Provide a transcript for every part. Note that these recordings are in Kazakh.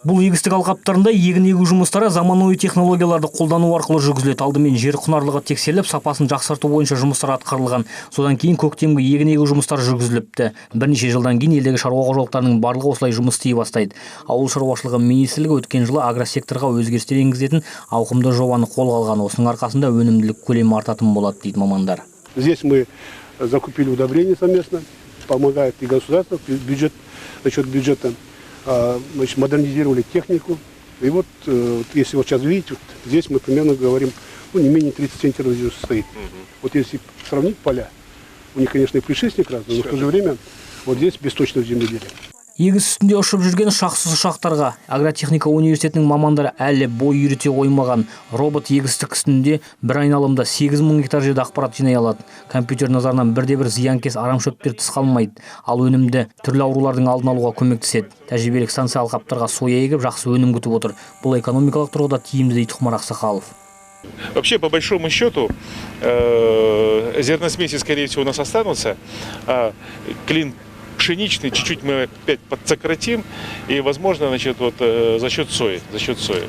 Бұл егістік алқаптарында егін егу жұмыстары заманауи технологияларды қолдану арқылы жүргізіледі. Алдымен жер құнарлығы тексеріліп, сапасын жақсарту бойынша жұмыстар атқарылған. Содан кейін көктемгі егін егу жұмыстары жүргізіліпті. Бірнеше жылдан кейін елдегі шаруа қожалықтарының барлығы осылай жұмыс істей бастайды. Ауыл шаруашылығы министрлігі өткен жылы агросекторға өзгерістер енгізетін ауқымды жобаны қолға алған. Осының арқасында өнімділік көлемі артатын болады, дейді мамандар. Здесь мы закупили удобрения совместно, помогает и государство, бюджет, за счет бюджета. Значит, модернизировали технику. И вот, если вот сейчас видите, вот здесь мы примерно говорим, ну, не менее 30 центнеров здесь стоит. Вот если сравнить поля, у них, конечно, и предшественник разный, но в то же время вот здесь бессточное земледелие. Егіс үстінде ұшып жүрген ұшқышсыз ұшақтарға агротехника университетінің мамандары әлі бой үйрете қоймаған. Робот егістік үстінде бір айналымда 8000 гектар жерде ақпарат жинай алады. Компьютер назарынан бірде-бір зиянкес, арамшөптер тыс қалмайды. Ал өнімді түрлі аурулардың алдын алуға көмектеседі. Тәжірибелік станция алқаптарға соя егіп, жақсы өнім күтіп отыр. Бұл экономикалық тұрғыда тиімді, дейді Құмар Ақсақалов. Вообще, по большому счету, зерносмеси, скорее всего, у нас останутся, а клин пшеничный чуть-чуть мы опять подсократим, и, возможно, значит, вот, за счет сои, за счет сои.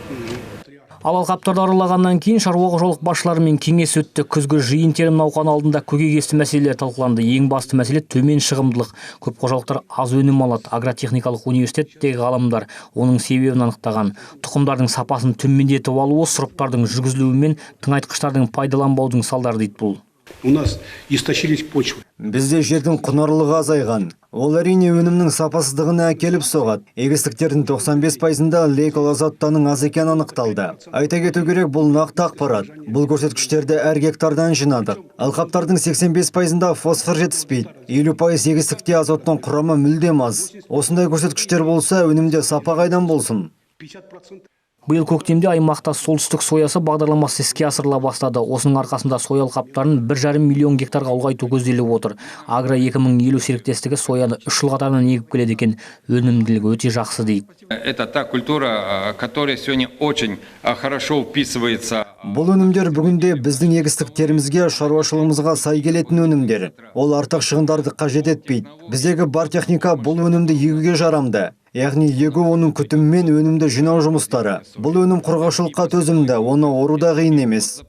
Ал алқаптарды аралағаннан кейін шаруа қожалық басшыларымен кеңес өтті. Күзгі жиын терім науқаны алдында көкейкесті мәселелер талқыланды. Ең басты мәселе – төмен шығымдылық. Көп қожалықтар аз өнім алады. Агротехникалық университеттегі ғалымдар оның себебін анықтаған. Тұқымдардың сапасын төмендетіп алуы, сұрыптардың жүргізілуі мен тыңайтқыштардың пайдаланбаудың салдары, дейді бұл. У нас истощились почвы. Бізде жердің құнарлығы азайған. Ол, әрине, өнімнің сапасыздығына әкеліп соғады. Егістіктердің 95 пайызында лейкоазоттың аз екені анықталды. Айта кету керек, бұл нақты ақпарат. Бұл көрсеткіштерді әр гектардан жинадық. Алқаптардың 85 пайызында фосфор жетіспейді. 50% егістікте азоттың құрамы мүлдем аз. Осындай көрсеткіштер болса, өнімде сапа қайдан болсын? 50%. Биыл көктемде аймақта «Солтүстік соясы» бағдарламасы іске асырыла бастады. Осының арқасында соя алқаптарын 1,5 миллион гектарға ұлғайту көзделіп отыр. Агро 2050 серіктестігі сояны 3 жыл қатарынан егіп келеді екен. Өнімділігі өте жақсы, дейді. Это та культура, которая сегодня очень хорошо вписывается. Бұл өнімдер бүгінде біздің егістіктерімізге, шаруашылығымызға сай келетін өнімдер. Ол артық шығындарды қажет етпейді. Біздегі бар техника бұл өнімді егуге жарамды. Яғни егу, оның күтімімен өнімді жинау жұмыстары. Бұл өнім құрғақшылыққа төзімді, оны ору да қиын емес.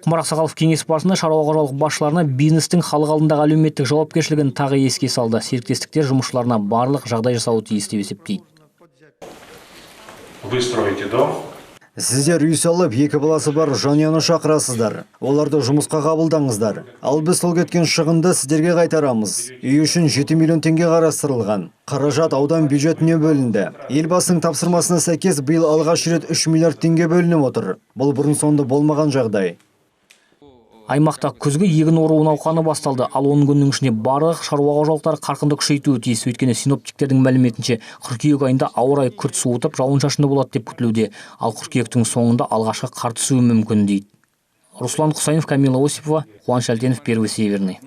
Құмар Ақсақалов кеңес барысында шаруа қожалық басшыларына бизнестің халық алдындағы әлеуметтік жауапкершілігін тағы еске салды. Серіктестіктер жұмысшыларына барлық жағдай жасауы тиіс деп есептейді. Вы строите дом, Сіздер үй салып, екі баласы бар жанұяны шақырасыздар. Оларды жұмысқа қабылдаңыздар. Ал біз сол кеткен шығынды сіздерге қайтарамыз. Үй үшін 7 миллион теңге қарастырылған. Қаражат аудан бюджетіне бөлінді. Елбасының тапсырмасына сәйкес биыл алғаш рет 3 миллиард теңге бөлініп отыр. Бұл бұрын соңды болмаған жағдай. Аймақта күзгі егін ору науқаны басталды. Ал 10 күннің ішінде барлық шаруа қожалықтары қарқынды күшейтуі тиіс. Өйткені синоптиктердің мәліметінше, қыркүйек айында ауа райы күрт суытып, жауын-шашынды болады деп күтілуде. Ал қыркүйектің соңында алғашқы қар түсуі мүмкін, дейді. Руслан Құсайынов, Камила Осипова, Қуаныш Әлтенов, Первый Северный.